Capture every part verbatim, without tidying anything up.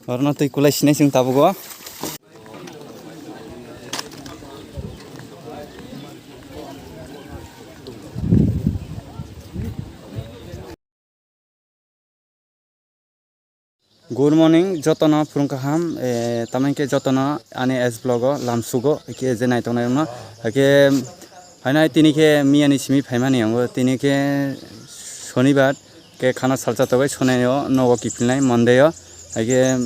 Orono twi kulai sinai chwng tabuk o. Good morning, jotono phurung kaham, eh, tamai khe jotono ani S vlog o lam sugo, khe je naitok nai rokno, khe hainai tini khe miyani simi phaimani yango, tini khe Shonibar, khe khana salsa togwi sonai o nogo kiphilnai Monday o, khe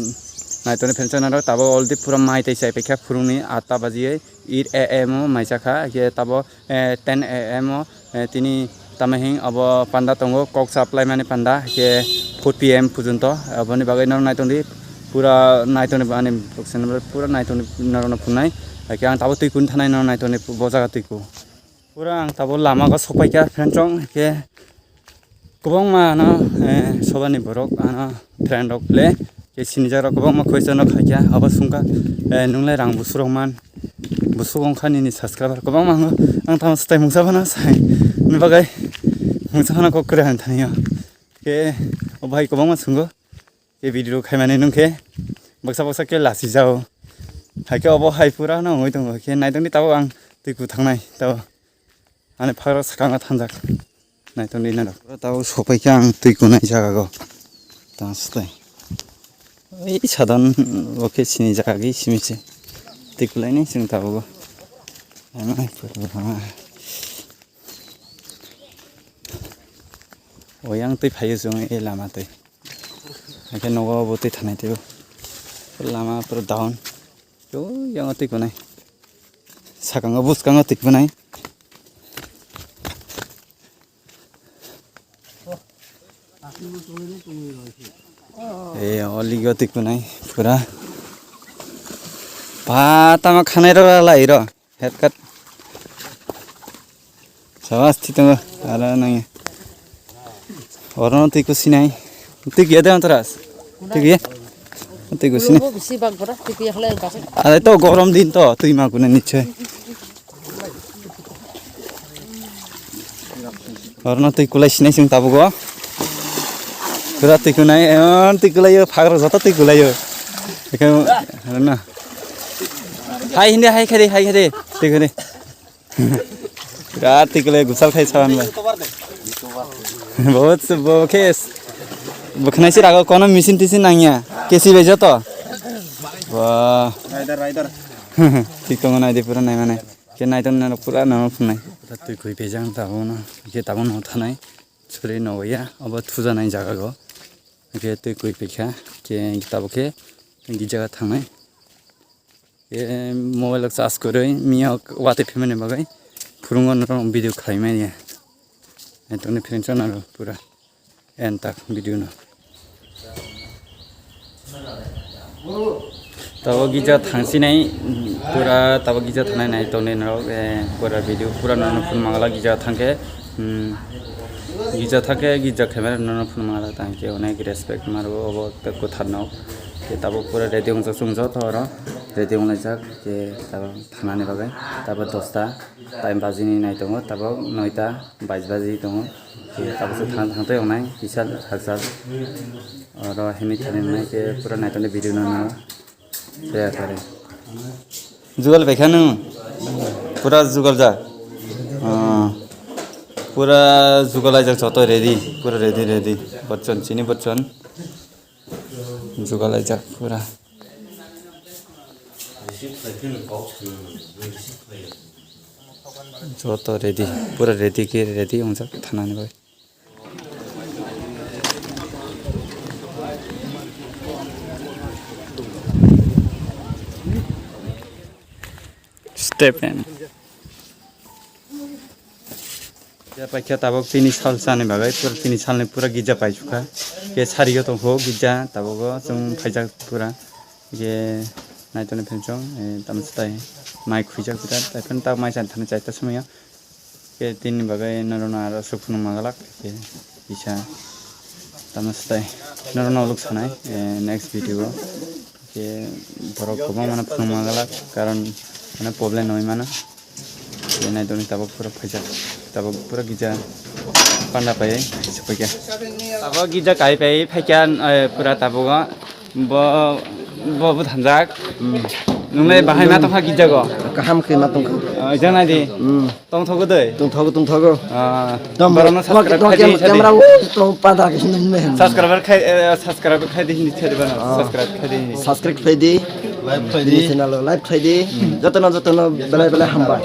naitokni phensa naro tabuk already pura mai tai chai paikha phurungni atta baji, eight A M o mai chakha, khe tabuk eh, ten A M o, eh, tini tamo hing abo panda tongo, kok supply mani panda, khe four P M pujonto, aboni bagwi norok naitongdi, pura naitongdi ani pura naitongdi norokno phunai, khe ang tabuk twi kun thanai norok naitongdi bo jaga twi ku. Pura ang tabuk lama o sokpaikha friend chong, khe Kwbangma ano, eh, sobani borok ano friend rok le, ke sinijak rok kwbangma question rok khaikha, abo swngkha, eh, nwng lai rang busuk rok man, busuk wngkha nini subscriber kwbangma wngo, ang tamo swtai mungsa phano sai, ni bagwi mungsa phano kok kwrwi han thani o, ke o bhai kwbangma swnggo, ke video rok khaimani nwng khe baksa baksa ke lasi jao, hai ke obo hai pura no wngwi tongo, ke naitongdi tabuk ang twi ku thangnai tabuk. Ani phagra swkang thanjak. Naitongdi norok. Tao sopai khe ang twi kunai jaga go. Tang swtai. Ei sadon o khe sini jaga gi simi se. Twi kulai ni chwng tabuk go. Ama pura. O yang twi phaio chwng e lama twi. Hakhe nogo bo twi thanai twi. Lama pura down. Yo yang twi kunai. Sakango bwskango twi kunai. Eh, o ligo twi kunai pura. Ba tama khanai ro lai ro. Head cut. Sabas twi tongo. Ara nang. Oro twi kusinai. Twi gya de antras. Twi gya. Twi kusinai. Bisi bak bora twi gya khlai bak. Are to gorom din to twi ma kunai nichoi. Orono twi kulai sinai chwng tabuk o. Pura twi kunai, emon twi kulai o, phagra joto twi kulai o. Ekhe, orono. Hai hindi, hai khadi, hai khadi. Twi khadi. Pura twi kulai gusal khai sawan bai. Bahut se bo khes. Bo khnai si rago kono machine tisin nangya. Kesi bai joto. Wah. Rider, rider. Twi tongo nai di pura nai mane. Khe naitok nai pura no phunai. Twi koi pejang tabuk no. Khe tabuk no thanai. Chwrwi no ya. Obo thujanai jaga go. Khe twi koi pekha. Khe tabuk khe gija thangnai. Khe mobile rok charge kwrwi miya watwi phimani bagwi. Phurungo norok video khlai manya. Naitok ni friends no pura. En tak video no. Tabo gija thangsinai pura tabo gija thangnai nai tongnai norok, eh, pura video pura nono phun mangala gija thangkhe, hmm, gija thangkhe gija camera nono phun mangala tangkhe onek respect maro obo ekta kwthar nok. Khe tabo pura ready wngjak chwng joto oro ready wnglaijak khe tabo thangnani bagwi tabo dosta. Time bajini nai tongo, tabok noita bais baji tongo. Tabok se thang thang tei ongnai kisa hakchal. Oro himwi thani wngnai khe pura naitokni video no nw. Jugal bai kha nw? Pura jugal jak. Ah. Pura jugal laijak joto ready, pura ready ready. Botchon chini botchon. Jugal laijak pura. Joto ready, pura ready khe ready wngjak thanani bai. Step in. Ya paikha tabok tini sal chani bagwi pura tini salni pura gija paisukha. Ke sario tongkho gija tabogo chwng phaijak pura. Ke naitoni phensong, eh, tamo swtai mai khwijak birat. Tai phano tak mai chani thani chaita somaya. Ke tini bagwi norokno aro aswk phunuk magalak. Ke kisa tamo swtai norokno uluk sanai, eh, next video o. Ke borok kwbangma no phunuk magalak karon mane problem nwi mano. Nai doni tabok pura phaijak, tabok pura gija panda pai sokphaikha. Tabok gija kai pai phaikha, eh, pura tabogo Bo, bo, bo thanjak. Nunglai bahai ma tongkha gijago. Kaham khe ma tongkha. Ah, jang nai di. Hmm. Tongthogo dei. Tongthogo, tongthogo. Ah, Tong borokno tong subscribe tong khai di, khai di. Camera o tong pada khe nung me. Subscriber khai, eh, subscribe khai di hindi chari bana. Ah. Subscribe khai di hindi. Subscribe khai di. Like khai di. Channel o like khai di. Jotono, jotono belai belai hambai.